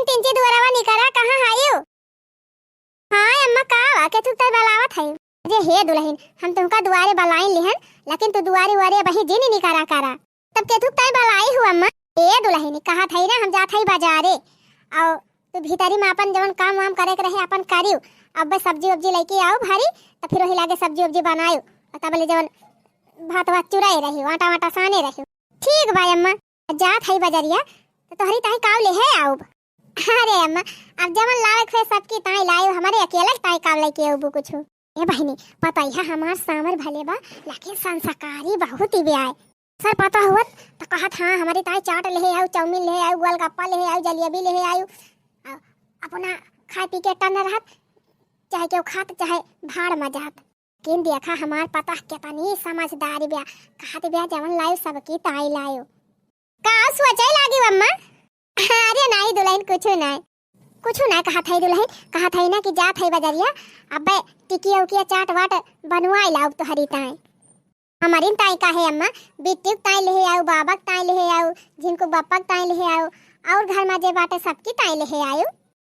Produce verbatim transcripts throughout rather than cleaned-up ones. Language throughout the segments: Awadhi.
तिनची दुआरवा निकरा, कहाँ हायू? हाँ अम्मा, का बा, केथुक ताई बलावत है? अरे हे दुलहिन, हम तुमका दुआरे बलाइन लिहन, लेकिन तू दुआरे उआरे अबही जिन निकरा करा। तब केथुक ताई बलाई हू अम्मा? ए दुलहिन, कहत है ना, हम जात है बाजारे, और तू भीतरी में अपन जवन काम वाम करे के रहे, अपन करियो। अब सब्जी उब्जी लेके आओ भारी, तो फिर वही लागे सब्जी उब्जी बनायो, और तब ले जवन भात वात चुराए रही, आटा वाटा साने रही। ठीक बा अम्मा, जात है बजरिया, तो तोहरी ताई काव ले है आउब। अरे अम्मा, अब जवन लावे के होए सबकी ताई लायो, हमरे अकेले के ताई काव लेके आउबू कुछ? ए बहिनी, पतोहिया हमार साँवर भले बा, लेकिन संस्कारी बहुत ही ब्याय। सर पता हुअत तो कहत, हाँ, हमरी ताई चाट ले आउ, चाउमीन ले आउ, गोलगप्पा ले आउ, जलेबी ले आउ, आ अपना खाए पी के टन रहत, चाहे केहू खात, चाहे भाड़ में जात। लेकिन देखा हमार पतोह केतनी समझदारी ब्या, कहत ब्या जवन लायो सबकी ताई लायो। का सोचे लागी अम्मा? अरे नाई दुलहिन, कुछ नाई, कुछ नाई कहत है दुलहिन, कहत है ना कि जात है बजरिया, अबे टिकिया उकिया चाट वाट बनवाई लाउब तोहरी ताई। हमरी ताई काहे अम्मा, बिट्टी के ताई ले आउ, बाबा के ताई ले आउ, झिनकू बप्पा के ताई ले आउ, और घर में जे बाटे सबकी ताई ले आउ।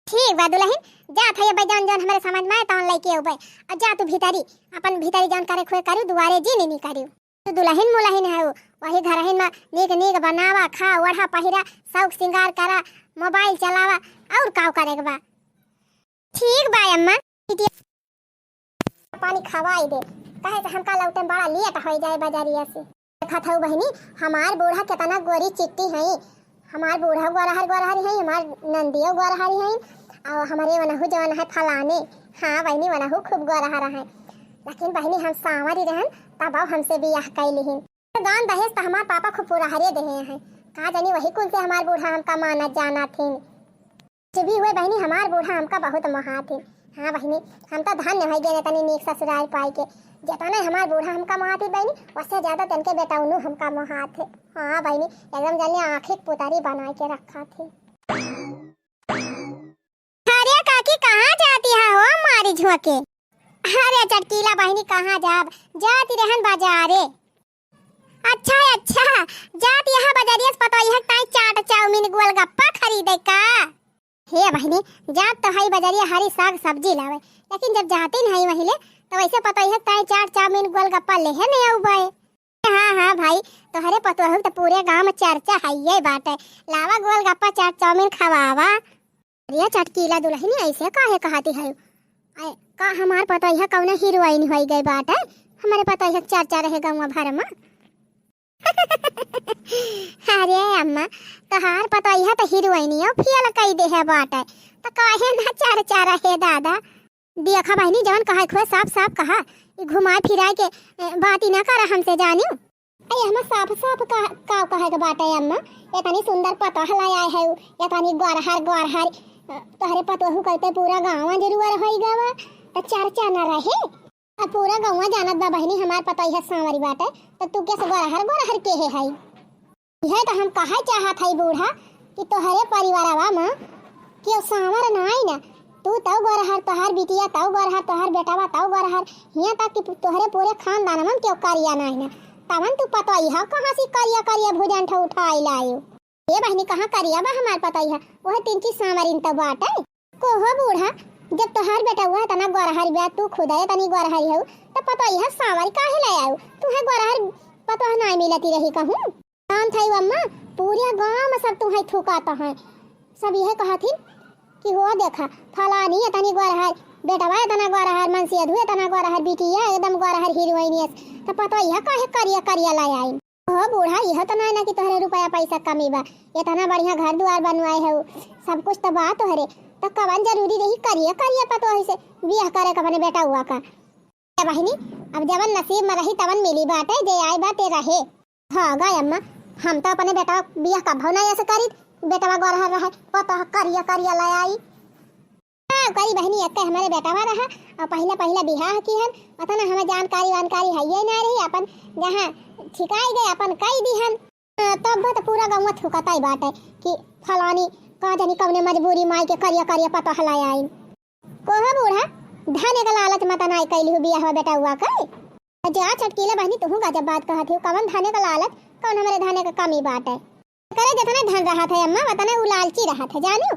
ठीक बा दुलहिन, जात है अबे जौन जौन हमरे समझ में आए तौन लेके अउबे। और जा तू भीतरी, अपन भीतरी जौन करे खुए करू, दुआरे जिन निकरू। तू दुलहिन मुलहिन है, वही घरहिन में नीक नीक बनावा, खा, ओढ़ा, पहिरा, शौक सिंगार करा, मोबाइल चलावा, और काव करे के बा? ठीक बा अम्मा, बिटिया पानी खवाई दे, काहे से हमका लौटे में बड़ा लेट हो जाए बजरिया से। देखत हऊ बहिनी, हमार बूढ़ा केतना गोरी चिट्टी हई, हमार बूढ़ा गोरहर गोरहर हई, हमार नंदियो गोरहर हई, और हमरे वनहु जवन है फलाने, हाँ बहिनी, वनहु खूब गोरहर है। लेकिन बहिनी, हम साँवरी रहन, तब हमसे बियाह कई लिहिन। दान दहेज त हमार पापा खूब पुरहरे देहे हैं। का जानी वही कुल से हमार बूढ़ा हमका मानत जानत हिन। कुछ भी हुए बहिनी, हमार बूढ़ा हमका बहुत मोहात हिन। हाँ बहिनी, हम तो धन्य होइ गए तनी नीक ससुराल पाई के। जितना हमार बूढ़ा हमका मोहात हिन बहिनी, उससे ज्यादा तनके बेटौनू हमका मोहात है। हाँ बहिनी, एकदम जल्दी आँखी के पुतरी बनाए के रखा थे। अरे काकी, कहाँ जाती है हो मारी झोंके? अरे चटकीला बहिनी, कहाँ जाब? जाती रहन बाजारे। अच्छा, अच्छा, जात यहाँ बजरिया से पतोहिया के ताई चाट, चाउमीन, गोलगप्पा खरीदे का? हे बहिनी, जात तो हई बजरिया हरी साग सब्जी लावे, लेकिन जब जाती नहीं वहिले, तो वैसे पतोहिया के ताई चाट, चाउमीन, गोलगप्पा लेहे नहीं आउबे। हाँ, हाँ भाई, तोहरे पतोहू के तो पूरे गाँव में चर्चा हइये बाटे। लावा गोलगप्पा, चाट, चाउमीन खवावा। अरे चटकीला दुलहिनी, ऐसे काहे कहती है? आय, का हमार पतोहिया कौनो हीरोइन होइ गई बाटे? हमरे पतोहिया के चर्चा रहे गाँव भर में। अरे अम्मा, तोहार पतोहिया तो हीरोइनियो फेल कई देहे बाटे, तो काहे ना चर्चा रहे दादा? देखा बहिनी, जवन कहे खुए साफ साफ कहा, ई घुमाए फिराए के, ए, बात ही ना करा हमसे जानियो। अरे हमें साफ साफ का, का कहे के बाटे अम्मा? इतनी सुंदर पतोह लै आए है, इतनी गोरहर गोरहर, अ, तोहरे पतोहू कहते पूरा गाँव जरूर होई गवा, तो चर्चा न रहे। अब पूरा गौवा जानत बा बहिनी हमार पतोहिया साँवरी बाटे, तो तू कैसे गोरहर गोरहर के है हई? यह तो हम कहे चाहत हई बूढ़ा कि तोहरे परिवारवा में केहू साँवर नाई ना, तू तौ गोरहर, तोहार बिटिया तौ गोरहर, तोहार बेटवा तौ गोरहर, हियाँ तक कि तोहरे पूरे खानदान में केहू करिया नाई ना, तवन तू पतोहिया कहाँ से करिया करिया भुजंठ उठाई लायो? ए बहिनी, कहाँ करिया बा हमार पतोहिया? वह तिनची साँवरिन तो बाटे। कोहो बूढ़ा, जब तोहार बेटवा इतना गोरहर बा, तू खुद इतनी गोरहरी हऊ, तो पतोहिया साँवरी काहे ले आऊ? तुहे गोरहर पतोह नाई मिलती रही कहूँ? जानत हई अम्मा, पूरे गाँव में सब तुहे थूकत हैं। सब यह कहथिन कि हो देखा, फलानी इतनी गोरहर, बेटवा इतना गोरहर, मनसेधू इतना गोरहर, बिटिया एकदम गोरहर हीरोइन यस। तो पतोहिया काहे करिया करिया ले आइन? हो बूढ़ा, यह तो नाई ना कि तोहरे रुपया पैसा कमी बा, इतना बढ़िया घर दुआर बनवाए हऊ, सब कुछ तो बा तोहरे, तो कवन जरूरी रही करिया करिया पतोह से बियाह करे के अपने बेटवा का? ए बहिनी, अब जवन नसीब में रही तवन मिली बाटे, जे आए बाटे रहे। हाँ गा अम्मा, हम तो अपने बेटवा बियाह कभो ना ऐसे करी, बेटवा गोरहर रहे, पतोह करिया करिया ले आई। हाँ, करी बहिनी, एक हमरे बेटवा रहा और पहला पहला बियाह की हन, उतना हमें जानकारी वानकारी है ये ना रही, अपन जहाँ ठिकाई गए अपन कई दी हन। हाँ, तब तो पूरा गौवा थूकताई बाटे कि फलानी का जानी कौने मजबूरी माई के करिया करिया पतोह ले आइन। कोहो बूढ़ा, धने का लालच मत नाई कैली हूँ बियाह बेटवा के। जा चटकीला बहिनी, तुहू गजब बात कहत हऊ, कवन धने का लालच, कौन हमरे धने का कमी बाटे? करे जितने धन रहत है अम्मा, उतने उ लालची रहत है, जानियो।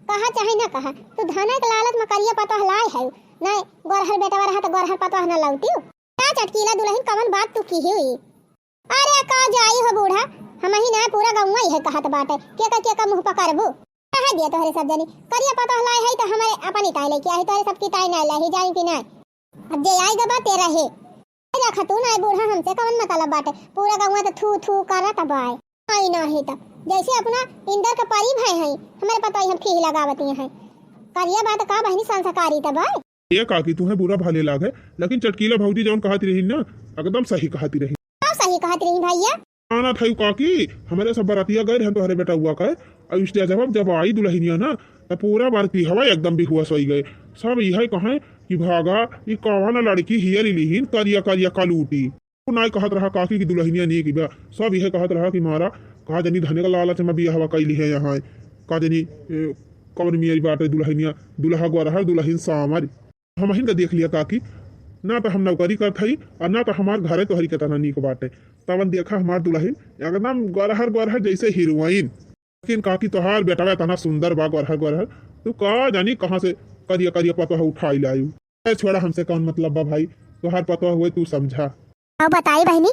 कहा चाहे ना कहा, तू धन के लालच में करिया पतोह लाए है, नहीं गोरहर बेटवा रहा तो गोरहर पतोह न लौटियो। का चटकीला दुलहिन, कवन बात तू किही हुई? अरे का जाई हो बूढ़ा, हमही ना पूरा गौवा इहे कहत बाटे, केका केका मुँह पकड़बू? कहा दिया तोहरे सब जनी, करिया पतोह लाए है तो हमारे अपनी ताई लेके आई, तोहरे सबकी ताई ना लाही जाई कि ना? अब जे आएगा बात तेरा है। रखा तू ना बूढ़ा, हमसे कवन मतलब बाटे, पूरा गौवा तो थू थू करत बाय। आई नाही त जैसे अपना इंदर के परी भय है, हमारे पतोह हम फीह लगावती हैं। करिया बात का बहिनी संस्कारी त बाय। ए काकी, तुहे बुरा भले लागे, लेकिन चटकीला भौजी जौन कहत रही ना, एकदम सही कहत रही। का सही कहत रही भैया? आना था काकी, हमरे सब बरातिया गए रहन तोहरे बेटउआ के, और स्टेजवा जब आई दुलहिनिया ना, त पूरा बरती हवा एकदम बेहोश होई गए। सब इहे कहे कि भागा, ई कवन लड़की हियर लिहिन, करिया करिया कलूटी। नाय कहत रहा काकी कि दुलहिनिया नीक बा, सब इहे कहत रहा कि मारा, का जनी धने का लालच में बियाहवा कैली है यहाँ, का जनी, ए, कवन मियारी बाटे दुलहिनिया, दुलहा गोरहर, दुलहिन सामर। हमहिन का देख लिया काकी, ना त हम नौकरी करत हई, और ना त हमार घरे तोहरी केतना नीक बाटे। तवन देखा हमार दुलहिन, एकदम गोरहर गोरहर जैसे हीरोइन। लेकिन काकी, तोहार बेटवा एतना सुंदर बा, गोरहर गोरहर, तू का जानी कहाँ से करिया करिया पतोह उठाई लायू। ए छोड़ा, हमसे कौन मतलब बा भाई, तोहार पतोह हुए तू समझा। अब बताई बहिनी,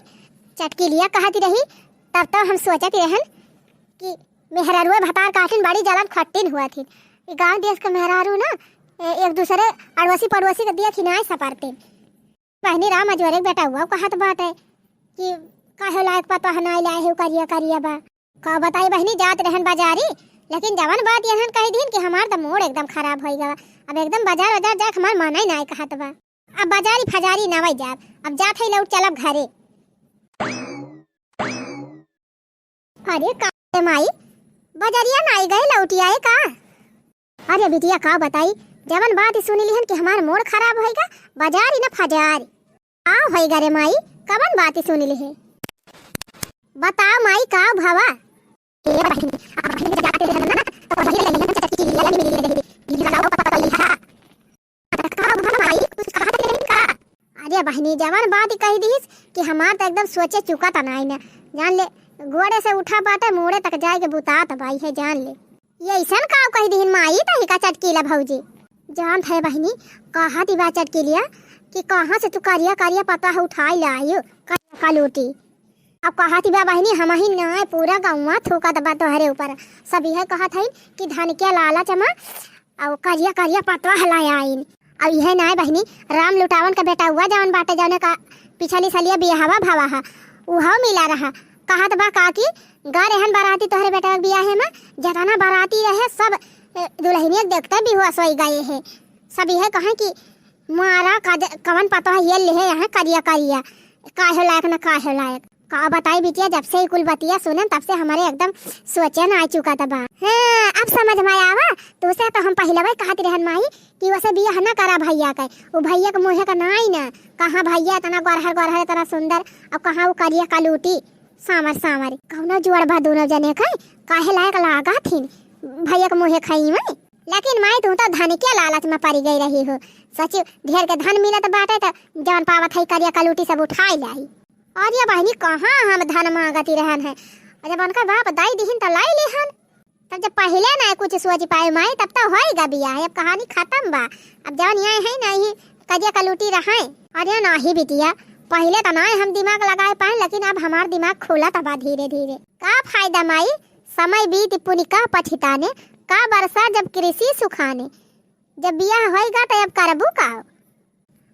चटकीलिया कहती रही, तब तो हम सोचत रहन कि मेहररुआ भतार काटिन बड़ी जलन खट्टिन हुआ थी। ई गाँव देश के मेहरारू ना, ए-, एक दूसरे अड़ोसी पड़ोसी के देख ही नाय सपरते। बहिनी राम अजोरे के बेटउआ कहत बाटे कि काहे लायक पतोह नाय लाए है, करिया करिया बा। का बताई बहिनी, जात रहन बाजारी, लेकिन जवन बात यहन कह दीन कि हमार त मूड एकदम खराब होई गवा। अब एकदम बाजार वाजार जाए हमार मन ही नाय कहत बा। अब बाजारी फजारी नावै जाब, अब जात है लौट चलब घरे। अरे का रे माई, बजरिया नाई गए लौटी आए का? अरे बिटिया का बताई, जवन बात सुन लिहन कि हमार मूड खराब होइगा, बजारी न फजारी। का होइगा रे माई, कवन बात सुन लिहे? बताओ माई का भवा? ए बहिनी, अब बहिनी जाते रहन ना, तो वही रही हम चटकीला मिली रही। ई बताओ पतोहिया। का भा माई, कुछ कहत रही का? अरे बहिनी, जवन बात कही दिहिस कि हमार त एकदम सोचे चुका त नाई ना। जान ले, गोड़े से उठा बाटे, मूड़े तक जाए के बुतात बाई है, जान ले। ये ऐसन का कही दिहिन माई, तही का चटकीला भौजी? जान है बहिनी, कहा दिवा चटकीलिया कि कहाँ से तू करिया करिया पतोह उठाई लायू, करिया कलूटी। अब कहत बा बहिनी, हमही नाय, पूरा गौवा थूकत बा तोहरे ऊपर। सब इहे कहत हईन कि धन के लालच में अउ करिया करिया पतोह लाय आइन। अउ इहे नाय बहिनी, राम लुटावन के बेटउआ जवन बाटे, जउने का पिछली सलिया बियाहवा भवा हा, उहो मिला रहा। कहत बा का कि गा रेहन बराती तोहरे बेटवा के बियाहे में, जतना बराती रहे सब, ए, दुलहिनिया के देखते बेहोश होइ गए है। सब इहे कहे कि मारा का ज-, कवन पतोह ये लिहे यहाँ करिया करिया, काहे लायक न काहे लायक। का बताई बिटिया, जब से ई कुल बतिया सुनन तब से हमरे एकदम सोचे न आ चुका त बा। हाँ, अब समझ में आवा। तोसे तो हम पहिले वही कहत रहन माई कि वसे बियाह न करा भैया के, उ भैया के मुँहे का नाई न। कहाँ भैया इतना गोरहर गोरहर, इतना सुंदर, अब कहाँ उ करिया कलूटी, साँवर साँवर। कौनो जोड़ बा दोनों जने के, काहे लायक लागा थिन भैया के मुँहे खाई में। लेकिन माई, तू तो धन के लालच में पड़ी गई रही हो। सची, ढेर के धन मिलत बाटे त जवन पावत है करिया कलूटी सब उठाई लाई। अरे बहिनी, कहाँ हम धन मांगती रहन है, जब उनका बाप दाई दिहिन त लाई लिहन। तब जब पहिले ना कुछ सोच पाए माई, तब तो होई गा बियाह, अब कहानी खत्म बा। अब जवन यहाँ है ना, ही करिया कलूटी रहे। अरे नाही बिटिया, पहिले त ना हम दिमाग लगाए पाए, लेकिन अब हमार दिमाग खुलत बा धीरे धीरे। का फायदा माई, समय बीत पुनि का पछिताने, का बरसा जब कृषि सुखाने। जब बियाह होइगा त अब करबू का?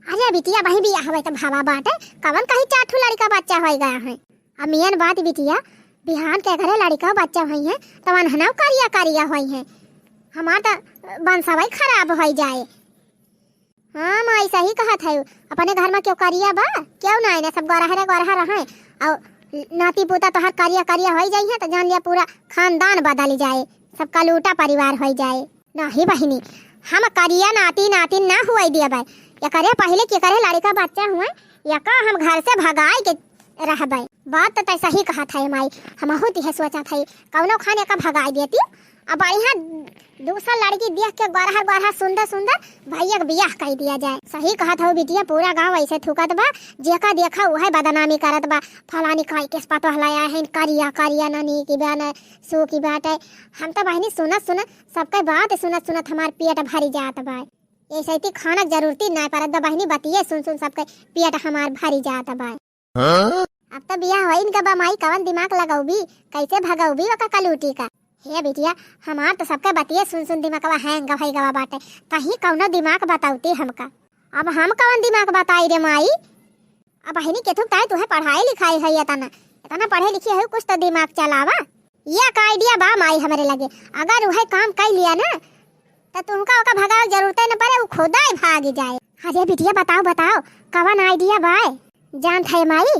अरे बिटिया, वही बियाह होए त भावा बाटे, कवन कहीं चार ठो लड़का बच्चा होइगा है। अब मेन बात बिटिया, बिहान के घरे लड़का बच्चा होई है, त वनहनौ करिया करिया होई है। हमार त वंशवै खराब होई जाए। हाँ माई, सही कहत है, अपने घर में क्यों करिया बा, क्यों ना आए ना, सब गोरहरे गोरहर रहे, और नाती पोता तोहार करिया करिया होई जाई है, त जान लिया पूरा खानदान बदल जाए, सब कलूटा परिवार होई जाए। नहीं बहिनी, हम करिया नाती नातिन ना हुए दिया बाई, एकरे पहिले के करे लड़का बच्चा हुए, यका हम घर से भगाए के रहबै। बात त तै सही कहत है माई, हमहू तिहे सोचत है, कौनो खान एका भगाई देती। अब बढ़िया दूसर लड़की देख के गोरहर गोरहर सुंदर सुंदर भैया के बियाह कई दिया जाए। सही कहत हौ बिटिया, पूरा गाँव ऐसे थूकत बा, जेका देखा उहे बदनामी करत बा, फलानी काई केस पतोह लाया है, करिया करिया, ननी की बा न सू की बाटे। हम तो बहिनी सुनत सुनत, सबके बात सुनत सुनत हमार पेट भरी जात बा। ऐसे ती खाना के जरूरती नाय परत बा बहिनी, बतिये सुन सुन सबके पेट हमार भरी जात बा। हाँ? अब तो बियाह होइन गा बा माई, कवन दिमाग लगौबी, कैसे भगौबी ओका कलूटी का? हे बिटिया, हमार तो सबके बतिये सुन सुन दिमागवा हैंग भई गवा बाटे, कहीं कौनो दिमाग बतौती हमका। अब हम कवन दिमाग बताई रे माई? अब बहिनी केथुक ताई तुहे पढ़ाई लिखाई है इतना, इतना पढ़े लिखी है, कुछ तो दिमाग चलावा। ये का idea बा माई हमरे लगे, अगर उहे काम कई लिया ना, त तुमका ओका भगावे के जरूरते न पड़े, उ खुदा ही भाग जाए। अरे बिटिया, बताओ, बताओ, कवन idea बा? जानत है माई,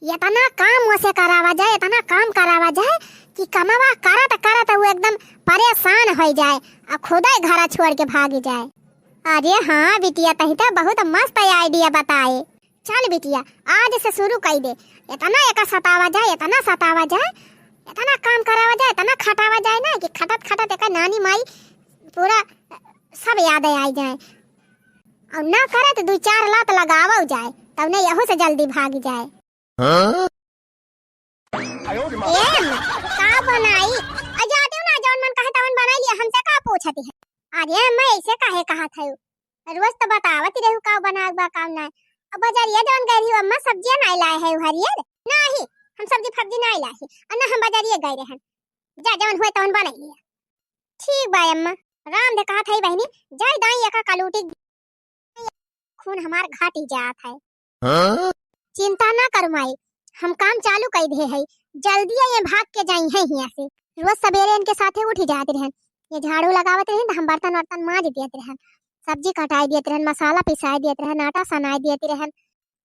इतना काम ओसे करावा जाए, इतना काम करावा जाए कि कमवा करत करत उ एकदम परेशान हो जाए, आ खुदा ही घरा छोड़ के भाग जाए। अरे हाँ बिटिया, तही तो बहुत मस्त idea बताए। चल बिटिया, आज से शुरू कई दे। इतना एका सतावा जाए, इतना सतावा जाए, इतना काम करावा जाए, इतना खटावा जाए ना कि खटत खटत एका नानी माई पूरा सब याद आई जाए। और ना करे तो दो चार लात लगावो जाए, तब नहीं यहू से जल्दी भाग जाए। हाँ? ए, का बनाई? आ जाते हो ना, जौन मन कहे तवन बनाई लिया, हमसे का पूछती है? अरे मैं ऐसे काहे कहत है? रोज तो बतावत ही रहू का बनाए बा, का ना। अब बजरिया जौन गई रही, अम्मा सब्जियां नाई लाए है हरियर? नहीं, हम सब्जी फब्जी नाई लाए है, और ना हम बजरिया गए रहन। जा जौन हुए तवन बनाई लिया। ठीक बा अम्मा, राम दे कहत है बहिनी, जाई दाई एका कलूटी, खून हमार घाटी जात है। हाँ? चिंता ना कर माई, हम काम चालू कई दे है, जल्दी ये भाग के जाई है हियां से। रोज सवेरे इनके साथे उठ जात रहन, ये झाड़ू लगावत रहन, तो हम बर्तन वर्तन माज देत रहन, सब्जी कटाई देत रहन, मसाला पिसाई देत रहन, आटा सनाई देत रहन।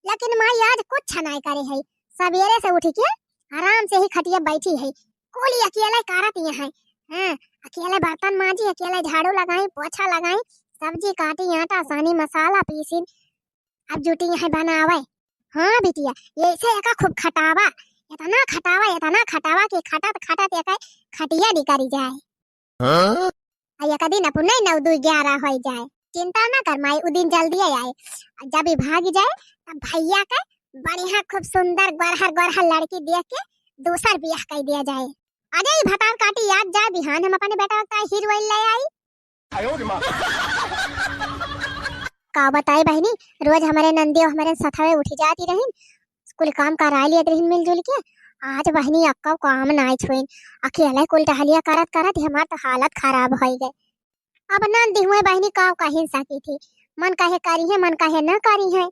लेकिन माई आज कुछ नाई करे है, सवेरे से उठ के आराम से ही खटिया बैठी है, कुल अकेले करत यहाँ है। हाँ, अकेले बर्तन माजी, अकेले झाड़ू लगाई, पोछा लगाई, सब्जी काटी, आटा सानी, मसाला पीसी, अब जुटी यहाँ बनावे। हाँ बिटिया, ऐसे एका खूब खटावा, इतना खटावा, इतना खटावा कि खटत खटत एका खटिया निकरी जाए। हाँ? आ एक दिन अपने नौ दू ग्यारह हो जाए। चिंता ना कर माई, उ दिन जल्दी आए। जब ई भाग जाए, तब भैया के बढ़िया खूब सुंदर गोरहर गोरहर लड़की देख के दूसर बियाह कर दिया जाए। अरे ई भतार काटी याद जाए, बिहान हम अपने बेटा का हीरोइन ले आई। का बताई बहिनी, रोज हमरे नंदियो हमरे सथवे उठ जाती रहिन, कुल काम कराई लेत रहिन मिलजुल के। आज बहिनी अक्का काम नाई छुइन, अकेले कुल टहलिया करत करत ही हमार तो हालत खराब होई गए। अब नंदी हुए बहिनी का कहिन सकी थी, मन कहे करी है, मन कहे न करी है।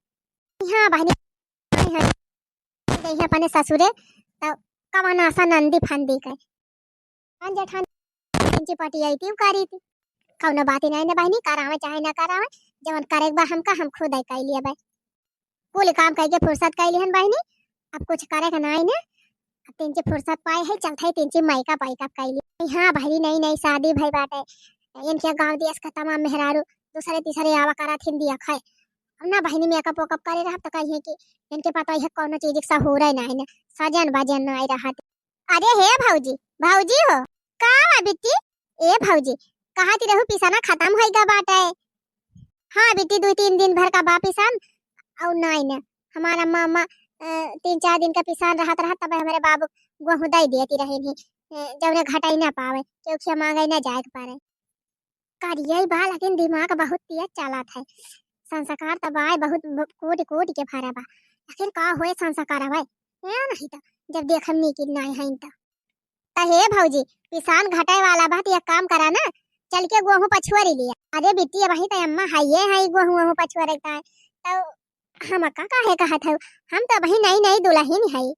हाँ बहिनी, गई है अपने ससुरे, तो कवन आसा नंदी फंदी के। अन जेठान चिपटी आई थी, करी थी। कौनो बात ही नहीं ना बहिनी, करावे चाहे ना करावे, जवन करे के बा हमका, हम खुद ही कई लिया भाई। कुल काम कई के फुर्सत कई लिहन बहिनी, अब कुछ करे के नहीं ना। अब तिनची फुर्सत पाए है, चलत है तिनची मेकअप वेकअप कई ली। हाँ बहिनी, नई नई शादी भई बाटे, इनके गाँव देश का तमाम मेहरारू दूसरे तीसरे आवा करत हिंदी अखाए। अब ना बहिनी मेकअप वेकअप करे रहब त कहिए कि इनके पता है कौनो चीज के सहूर है नहीं ना, सजन बजन नहीं रहत। अरे हे भौजी, भौजी हो, का बा बिट्टी? ए भौजी, कहत रहू पिसना खतम होई गा बाटे। हाँ बिट्टी, दुई तीन दिन भर का बा पिसन। अउ नाई न, हमार अम्मा, अम्मा, अ, तीन चार दिन का पिसन रहत रहत तब हमरे बाबू गोहूँ दई देती रही थी, अ, जौने घटाई ना पावे, केहू खिया मांगे ना जाए के पड़े। करिया ही बा, लेकिन दिमाग बहुत तेज चलत है। संस्कार त बाय बहुत ब-, कोटि कोटि के भरा बा, लेकिन का होए संस्कार हवे? ए नहीं त जब देखम नीक नाय हइन त। त हे भौजी, पिसान घटे वाला बा, त एक काम करा ना, चल के गोहूँ पछुआरी लिया। अरे बिट्टी, अबही त अम्मा हइये हई गोहूँ वोहूँ पछुआरे का, त हम का काहे कहत हऊ? हम त अबही नई नई दुलहिन हई।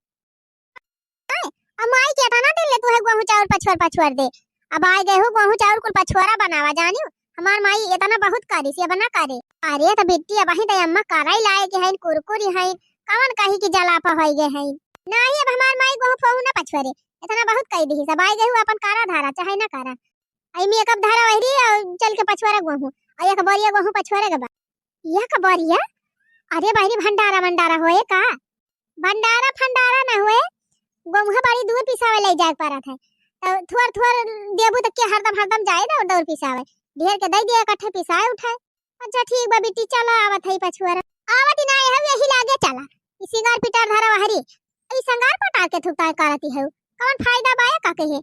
आय, अब माई के एतना दिन ले तू है गोहूँ चाउर पछुआर पछुआर दे। अब आय गए हो गोहूँ चाउर कुल पछुआरा बनावा जानियो। हमार माई एतना बहुत करी सी अब ना करे। अरे त बिट्टी अबही त अम्मा कराई लाए के हईन, कुरकुरी हईन, कवन कही की जलापा होई गए हईन। नाही अब हमार माई गोहूँ फोहू ना पछुआरे, एतना बहुत कही दिही। सब आय गए हो अपन करा धारा चाहे ना करा। आई में एक अब धारा वहरी और चल के पछुआरा गोहूँ, और एक बोरिया गोहूँ पछुआरे के बा। यह का बोरिया? अरे बहरी भंडारा भंडारा होए का? भंडारा फंडारा ना हुए, गोहुआ बड़ी दूर पिसावे ले जाए के पड़त है। तो थोर थोर देबू तो के हरदम हरदम जाए दौड़ दौड़ पिसावे, ढेर के दे दिए इकट्ठे पिसाए उठाए। अच्छा ठीक बा बिट्टी, चला आवत है पछुआरा। आवत ही ना है, यही लागे चला। ई सिंगार पिटार धरा हरी, ई सिंगार पटार के थुकता करती है, कौन फायदा बाया का कहे?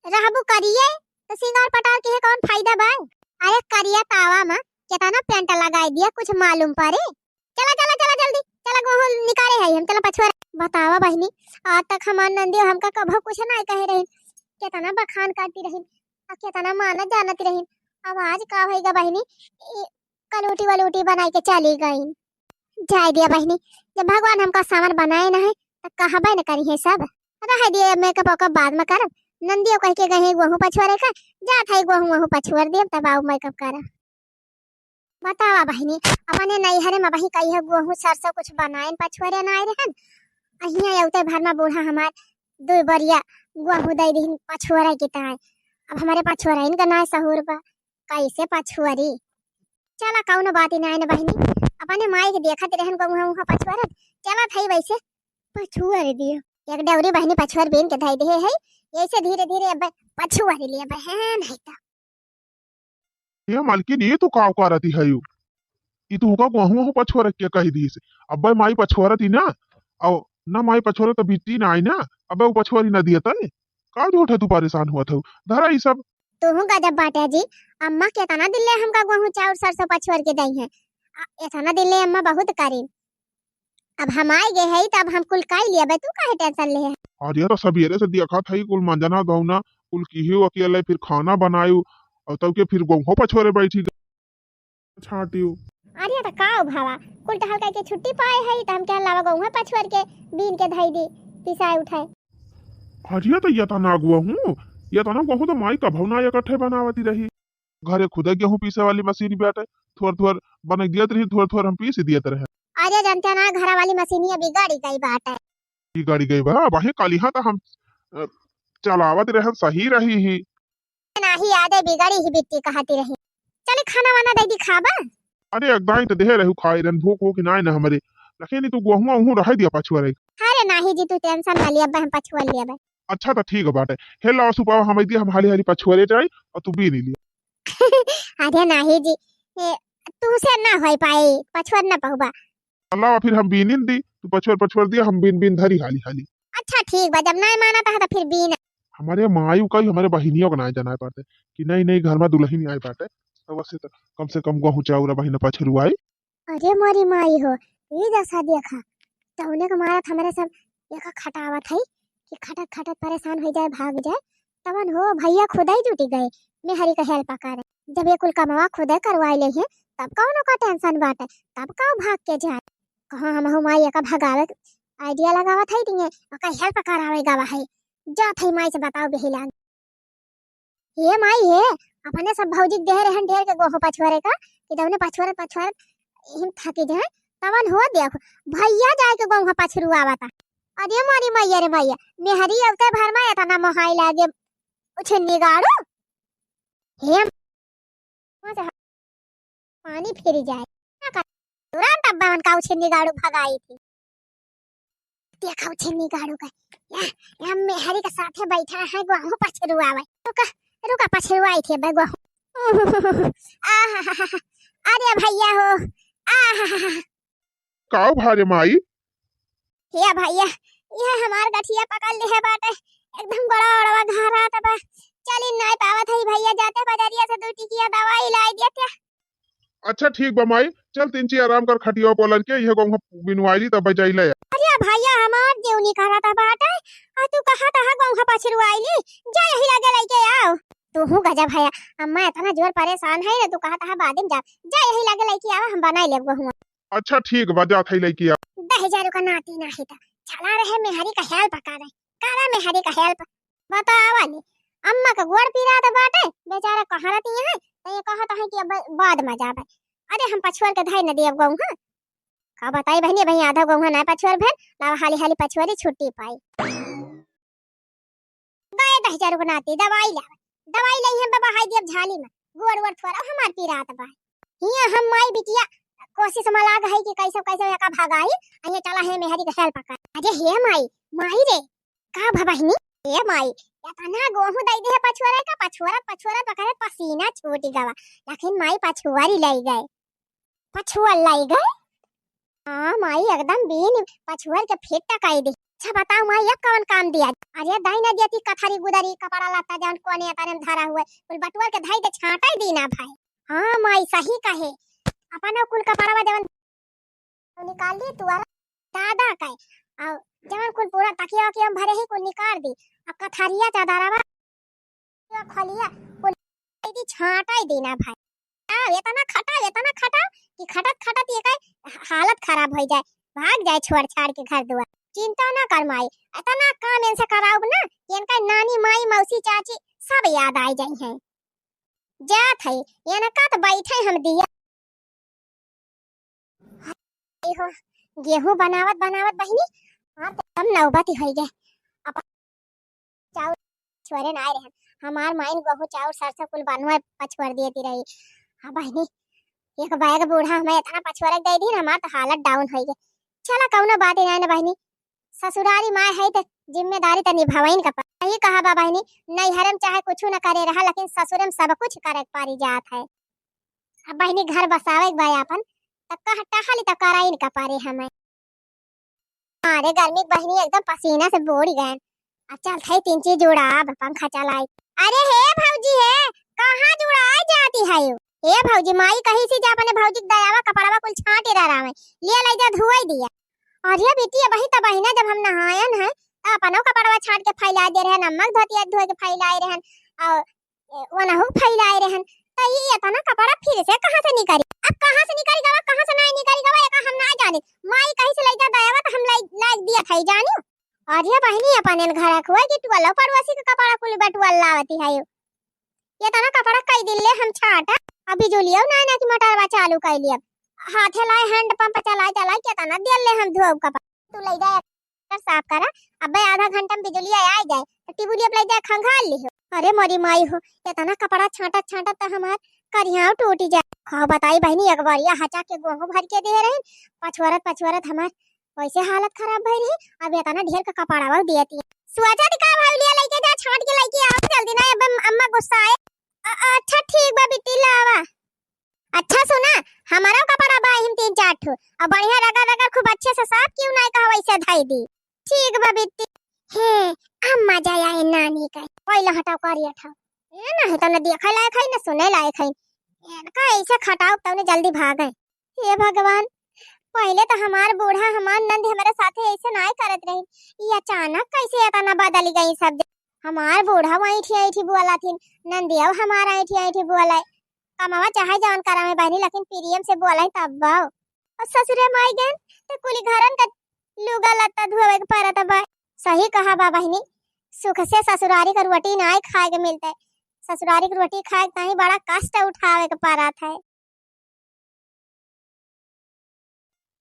रहबू करिए तो सिंगार पटार के है कौन फायदा बा? अरे करिया तावा मा केतना पेंट लगाई दिया, कुछ मालूम पड़े? चला चला चला जल्दी चला, गोहूँ निकाले है हम, चला पछुआरा। बतावा बहिनी, आज तक हमार नंदियो हमका कभो कुछ ना कहे रही, केतना बखान करती रही, आ केतना मानत जानत रही। अब आज का होइगा बहिनी, ई कलूटी वलूटी बनाई के चली गई। जाए दिया बहिनी, जब भगवान हमका सावन बनाए ना है तो कहबे न करी है सब। रह दिए, मेकअप वेकअप बाद में करब। नंदियो कह के गए हैं गोहूँ पछुआरे का, जात है गोहूँ वहूँ पछुआर दिए, तब आओ मेकअप करब। बतावा बहिनी, अपने नैहरे में वही कही है गोहूँ सरसों कुछ बनाए पछुआरे ना आए रहन। अहिया अवते भर में बूढ़ा हमार दो बरिया गोहूँ दे दिहिन पछुआरे की ताए। अब हमारे पछुआरे इनका ना सहूर बा, कैसे पछुआरी? चला कौनो बात ही ना है ना बहिनी, अपने माई के देखत रहन गोहूँ वहूँ पछुआरत, चला थई वैसे पछुआर दियो। एक डौरी बहिनी पछुआर बीन के धई दे है, ऐसे धीरे धीरे अब पछुआर लिए बहन है तो। ये मलकिन, ये तू काव करती है यू? ई तू का गोहूँ वहूँ पछुआर के कही दीस? अब्बे माई पछुआरत ही ना, और ना माई पछुआरत तो बिट्टी ना आई ना, अब्बे वो पछुआरी ना दिया तने। का झूठे तू परेशान हुआ था? धरा ई सब। तू गजब बाटे जी, अम्मा केतना दिन ले हमका गोहूँ चाउर सरसों पछुआर के दई है। आ, एतना दिन ले अम्मा बहुत करी। अब हम आए गए है तब हम कुल काई लिया बे, तू काहे टेंशन ले है? अरे तो सबेरे से देखा था कुल मंजना गौना कुल किहे अकेले, फिर खाना बनायू और तब के फिर गोहूँ पछुआरे बैठी छाटियो। अरे त का हो भावा, कुल टहल करके छुट्टी पाए है त हम क्या लावा गोहूँ पछुआर के बीन के धई दी, पिसाए उठाए। अरे त ये तना गोहूँ, ये तना गोहूँ तो माई कभौ ना इकट्ठे बनावती रही। घरे खुदे गेहूँ पीसे वाली मशीन बाटे, थोर थोर बने दियत रही, थोर थोर हम पीस दियत रहे। अरे जानते ना, घरा वाली मशीनिया बिगाड़ी गई बाटे। बिगाड़ी गई बा, वही काली हाँ तो हम अ, चलावत रहे, सही रही ही। नाही याद है, बिगड़ी ही बिट्टी कहती रही। चले खाना वाना दे दी, खाबा? अरे, एक दाई तो देहे रहू खाए रहन, भूख हो कि नाय ना हमरे। लेकिन तू गोहुआ उहू रह दिया पछुआ रही। अरे नाही जी, तू टेंशन ना लिया, हम पछुआ लिया बे। अच्छा तो ठीक बाटे। हे लाओ सुपावा हम दिया, हम हाली हाली पछुआ ले जाई और तू बीन लिया। अरे नाही जी, ए, तू से ना होई पाई, पछुआ ना पहुबा। लावा फिर हम बीनिन दी, तू पछुअर पछुअर दिया, हम बीन बीन धरी हाली हाली। अच्छा ठीक बा, जब नाय मानत है तो फिर बीन। हमारे माई कही हमारे बहिनियों को नाय जनाए पाते कि नहीं नहीं घर में दुल्हन आए पाते, तो वैसे तो कम से कम गोहूँ चाउर बहिन पछरुआई। अरे मोरी माई हो, ई दशा देखा, तौने के मारत हमरे सब एक खटावत है कि खटत खटत परेशान हो जाए, भाग जाए। तवन हो भैया खुदे ही जुटी गए मेहरी का हेल्प करे। जब ये कुल कमवा खुदे करवाई ले हैं, तब कौनो का टेंशन बाटे, तब का भाग के जाए। कहाँ हम हूँ माई एका भगावे के आइडिया लगावत है दिए, ओका हेल्प करावे गवा है। जात है माई से बताओ बेहिलान। हे माई हे, अपने सब भौजी के देह रहन ढेर के गोहो पछुआरे का, कि तवने पछुआरत पछुआरत हिम थकी जाए, तवन हो देख, भैया जाए के गोहा पछरुआवता। अरे मोरी मैया रे मैया, मेहरी अवते भर में एतना मोहाई लागे, उछन्नी गाड़ू। हे, पानी फिर जाए। का कर-, तुरंत अब्बा मन का उछन्नी गाड़ू भगाई थी। देखा उछन्नी गाड़ू का, या, या मेहरी के साथे बैठा है, गोहूँ पछरुआवे। रुका, रुका, पछरुआई थी अब्बा गोहूँ। आहा, अरे भैया हो, आहा। काव भारे माई? हे भैया, यह हमार गठिया पकड़ ले है बाटे, एकदम गोड़ा ओड़वा घारात बा, चली नाय पावत है भैया, जाते बजरिया से दू टिकिया दवाई लाई देते। अच्छा ठीक बा माई, चल तिनची आराम कर, खटिया पलर के यह गोहूँ बिनवाई ली तब बजाई ले। अरे भैया, हमार जेवनी करत बाटे, आ तू कहत है गोहूँ पछरुआई ली, जा यही लगे लेके आओ। तू हूँ गजब है, अम्मा इतना जोर परेशान है ना, तू कहत है बाद में जा, जा यही लगे लेके आओ, हम बनाई लेब गोहूँ। अच्छा ठीक बा, जात है लइके आ। दहिजरू का नाती नाही त चला रहे मेहरी का हेल्प करे, करा मेहरी का हेल्प। बतावा ले, अम्मा का गोड़ पीरात बाटे, बेचारा कहाँ रहती है, तो ये कहत है कि अब बाद में जाबे। अरे हम पछुअर के धाई न दियब गोहूँ, हाँ? का बताई बहिनी, बहिनी आधा गोहूँ ना पछुअर भेल, लावा हाली हाली पछुअरी छुट्टी पाई। गए दहिजरू के नाती दवाई लावे। दवाई लई हम बाबा हाई दियब झाली में। गोड़ वोड़ थोड़ा हमार पीरात बा। हियां हम माई बिटिया कोशिश मा लाग है कि कैसे कैसे एका भगाई, आ ये चला है मेहरी के हेल्प कर। अरे हे माई, माई रे, का भा बहिनी? हे माई, एतना गोहूँ दइ दे है पछुअरे का, पछुअरत पछुअरत ओकरे पसीना छूटि गवा, लेकिन माई पछुअरी लइ गए, पछुअर लइ गए। हाँ माई, एकदम बीन पछुअर के फिट कइ दी। अच्छा बताओ माई, ये कौन काम दिया? अरे दाई ना दिया थी कथरी गुदरी कपड़ा लत्ता जौन कोने अतरे में धरा हुआ, कुल बटुअर के धइ दे, छाँटइ दी ना भाई। हाँ माई, सही कहे, अपनो कुल कपड़वा जवन निकाल दी तुअरा दादा का, और जवन कुल पूरा तकिया वकिया में भरे ही कुल निकाल दी, और कथरिया चादरवा खोलिया कुल दे दी, छाँटइ दी ना भाई। आ, एतना खटाओ, एतना खटाओ कि खटत खटत ये कहे हालत खराब होइ जाए, भाग जाए छोड़ छाड़ के घर दुआर। चिंता ना कर माई, एतना काम इनसे कराउब ना कि इनका नानी, माई, मौसी, चाची सब याद आइ जाइ हैं। जात है, इनका तो बैठे हम दिया। ई हो, गेहूं बनावत बनावत बहिनी, हमार तो एकदम नौबत ही होइ गए। अपन चाउर पछुअरे नाय रहन, हमार माइन गेहूं चाउर सरसों कुल बनवा पछुअर देती रही। हाँ बहिनी, एक बैग बूढ़ा हमें इतना पछुअरे दे दी, हमार तो हालत डाउन होइ गए। चला कौनो बात ही नाय ना बहिनी, ससुरारी माय है त जिम्मेदारी त निभावइन का पड़ी। सही कहा बा बहिनी, नैहरे में चाहे कुछ न करे रहा, लेकिन ससुरे में सब कुछ करे के पारी जात है। अब बहिनी घर बसावे के बा आपन, त कह टहल त कराइन का पारे हमें। अरे गर्मी के बहिनी एकदम पसीना से बूड़ गए। अब चल थे तीन चीज उड़ाब, पंखा चलाई। अरे हे भौजी हे, कहाँ जुड़ाए जाती है? हे भौजी, माई कही सी जा अपने भौजी के दयावा कपड़वा कुल छांटे डरावे, ले ले जा धुआई दिया। अरे बिट्टी, अबही त बहिना जब हम नहायन है, त अपनो कपड़वा छांट के फैला दे रहन, अम्मा के धोतिया धोए के फैलाए रहन, और ए, वनहु फैलाए रहन, त ई एतना कपड़ा फिर से कहाँ से निकरी? अब कहाँ से निकरी गवा, कहाँ से नाय निकरी गवा, एका हम नाय जानी। माई कहीं से लइका दयावा त हम लाई, लाइक दिया था, जानियो। अरे बहिनी, अपन इन घर रखुआ कि टुअलो पड़ोसी के कपड़ा कुल बटुअल लावती है। एतना कपड़ा कई दिन ले हम छाटा, अब बिजुलियो नाय ना कि मोटरवा चालू कई लिया। हाथे लाए हैंड पंप चलाए चलाए केतना दिन ले हम धोब कपड़ा। तू ले जा कर साफ करा, अबे आधा घंटा में बिजुलिया आइ जाए, त टिबुलिया पे ले जा खंगाल लिहो। अरे मोरी माई हो, एतना कपड़ा छाटत छाटत त हमार करियाव टूटी जाए। खाओ बताई बहिनी, एक बारिया हचा के गोहूं भर के दे रही, पछुअरत पछुअरत हमार वैसे हालत खराब भई रही, अब एतना ढेर का कपड़ावा दिया ती। सुआचा दी का भाई लिया लइके जा, छाट के लइके आओ जल्दी ना, अब अम्मा गुस्सा आए। अ-, अच्छा ठीक बा बिट्टी, लावा। अच्छा सुना, हमारो कपड़ा बा हिम तीन चार ठो, और बढ़िया रगड़ रगड़ खूब अच्छे से साफ, क्यों ना कहा वैसे धई दी। ठीक बा बिट्टी। हे, अब मजा आए नानी का। पहले हटाओ करिया ठाओ। ये ना है तने देखे लायक है, ना सुने लायक है। इनका ऐसे खटाओ तउने जल्दी भागे। हे भगवान, पहले तो हमार बूढ़ा, हमार नंद हमारे साथे ऐसे नाय करत रही, ये अचानक कैसे इतना बदल गई सब। हमार बूढ़ा वैठी ऐठी बोला थिन, नंदिया हमार ऐठी ऐठी बोला। कमावा चाहे जवन करा में बहनी, लेकिन प्रेम से बोला तब बाओ। और ससुरे माई गन तो कुली घरन का लुगा लत्ता धोवे के परत बा। सही कहा बा बहनी, सुख से ससुरारी का रोटी नाय खाए के मिलते, ससुरारी की रोटी खाए के ताई बड़ा कष्ट उठावे के परत है।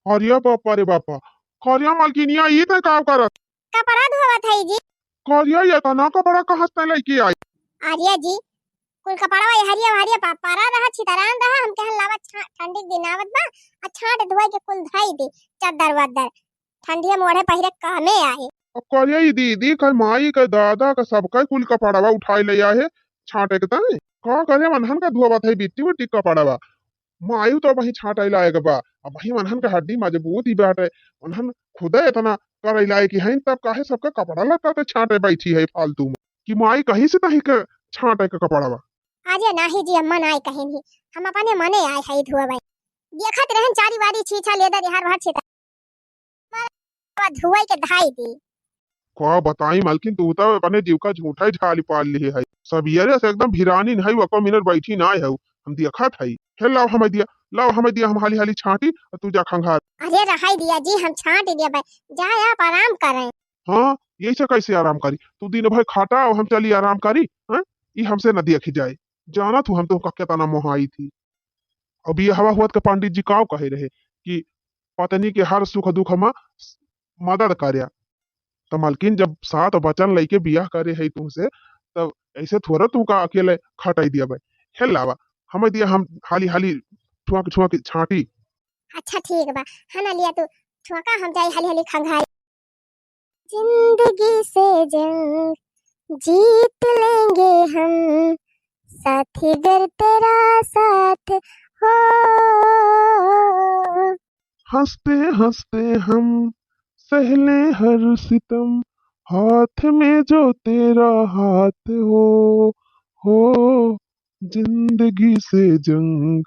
अरे बापा रे बापा, करिया मलकिनिया, ई तै का करत? कपड़ा धोवत हई जी। करिया, एतना कपड़ा कहाँ से लइके आई? अरे जी, कुल कपड़ा वही हरिया हरिया पा-, परा रहा, छितरान रहा, हम कहन लावा छा-, ठंडी के दिन आवत बा, आ छाट धोए के कुल धई दे, चद्दर वद्दर, ठंडिया मोढ़े पहिरे कामे आए। अब करिया ई दीदी के, माई के, दादा के, सबके कुल कपड़वा उठाई ले आए, छाटे के ताई। का करे, मनहन का धोवत है बिट्टी बिट्टी कपड़वा। माई तो वही छाटे लायक बा, अब वही मनहन के हड्डी मजबूत ही बाटे, मनहन खुदे इतना करे लायक ही है, तब काहे सबके कपड़ा लत्ता पे छाटे बैठी है फालतू में, कि माई कहीं से तही के छाटे के कपड़वा। अरे नाही जी अम्मा, नाही कहीं नहीं, हम अपने मने आए है धोवे। देखत रहन चारी वारी छीछा लेदर यार भर छीता। मारा धुआई के धाई दी। का बताई मालकिन, तू तो अपने जीव का झूठा ही ढाली पाल लिए है। सबियरे से एकदम भिरानी नहीं, वको मिनट बैठी ना है, हम देखत है। हे लाओ हमें दिया, लाओ हमें दिया, हम हाली हाली छाटी और तू जा खंगार। अरे रहाई दिया जी, हम छाट दिया भाई, जाए आप आराम करें। हाँ, यही से कैसे आराम करी? तू दिन भर खाटा और हम चली आराम करी, हाँ? ई हमसे न देखी जाए। जाना तू हम तो का केतना मोहाई थी। अब ये हवा हुआ के पंडित जी काव कहे रहे कि पत्नी के हर सुख दुख में मदद करे। तो मालकिन जब सात वचन लेके बियाह करे है तुमसे, तब ऐसे थोड़ा तुमका अकेले खटाई दिया भाई। हे लावा, हमें दिया, हम हाली हाली छुआ के छुआ के छाटी। अच्छा ठीक बा, है ना, लिया तू ठोका, हम जाई हली हली खंघाई। जिंदगी से जंग जीत लेंगे हम, साथी गर तेरा साथ हो। हंसते हंसते हम सहले हर सितम, हाथ में जो तेरा हाथ हो, हो। जिंदगी से जंग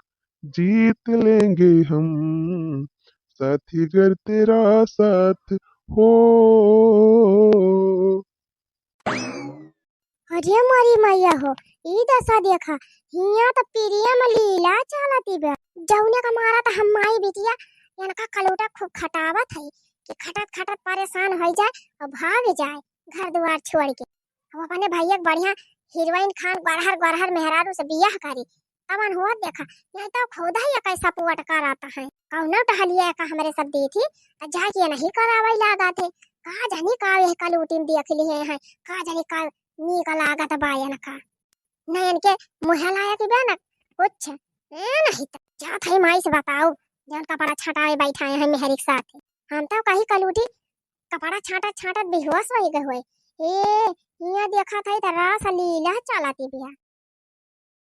जीत लेंगे हम, साथी गर तेरा साथ हो। अरे मोरी मैया हो, ई दसा देखा, हियाँ त प्रेम लीला चलती बा। जौने का मारा त हम माई बिटिया इनका कलूटा खूब खटावत है कि खटत खटत परेशान होइ जाए और भाग जाए घर दुआर छोड़ के। अब अपने भैया के बढ़िया हीरोइन खान गरहर गरहर मेहरारू से बियाह करी, तवन हुआ देखा, नहीं तो खुद ही कैसा पुअट करता है। कौनो टहलिया का हमरे सब दी थी, त जाके नहीं करावे लागा थे। का जानी का यह कलूटी में देख लिए हैं, का जानी का नीक लागत बा इनका। न इनके मुँह लायक बा न कुछ। ए, नहीं त जात है माई से बताओ, जौन कपड़ा छटाए बैठा है मेहरी के साथ। हम तो कही कलूटी कपड़ा छाटत छाटत बेहोश होइ गए होए। ए, हियाँ देखत है त रास लीला चलती बिया।